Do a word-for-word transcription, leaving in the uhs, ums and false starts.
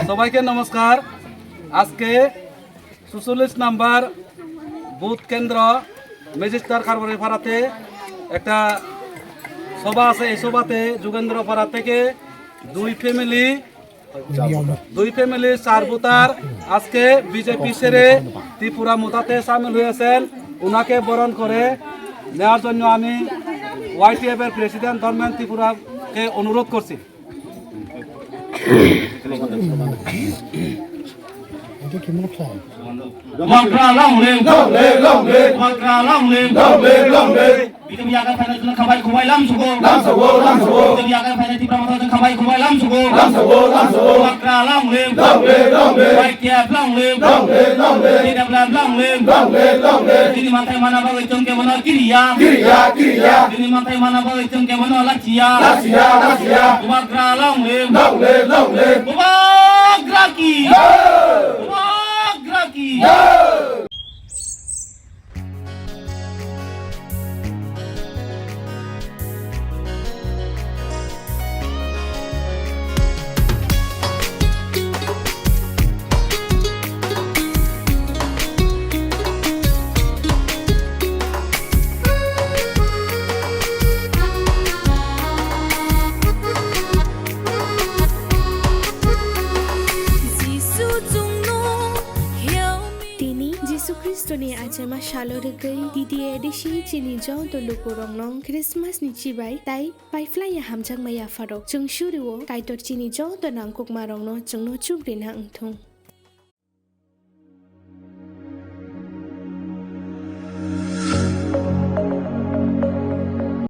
সবাইকে নমস্কার। আজকে চুচল্লিশ নাম্বার বুথ কেন্দ্র ম্যাজিস্ট্রেট কারবারি পাড়াতে একটা সভা আছে। এই সভাতে যুগেন্দ্র পাড়া থেকে দুই ফ্যামিলি, দুই ফ্যামিলি চার ভোটার আজকে বিজেপি ছেড়ে ত্রিপুরা মোতাতে সামিল হয়েছেন। ওনাকে বরণ করে নেওয়ার জন্য আমি ওয়াইটিএফ এর প্রেসিডেন্ট ধর্মেন ত্রিপুরাকে অনুরোধ করছি। Bubagra long live! Long live, long live! Bubagra long live! Long live, long live! Bini yaga phaina chwng khabai khubai lam sugo. Lam sugo, lam sugo. Bini yaga phaina Tipra Motha chwng khabai khubai lam sugo. Lam sugo, lam sugo. Bubagra long live! Long live, long live! Y T F long live! Long live, long live! T W F long live! Long live, long live! Bini manthai mana bagwi chwng kebono kiriya. Kiriya, kiriya! Bini manthai mana bagwi chwng kebono lachiya. Lachiya, lachiya! Bubagra long live! Long live, long live! Bubagra ki! Jai! Bubagra ki! Jai! Jisu chwngno help me. Tini Jisu Khristoni achaima salo rwgwi D D A D C chini joto lukurokno Christmas ni chibai tai paiphlaiya hamjakma yapharok. Chwng surio Kaitor chini joto nangkukmarokno chwngno chubrina wngthung.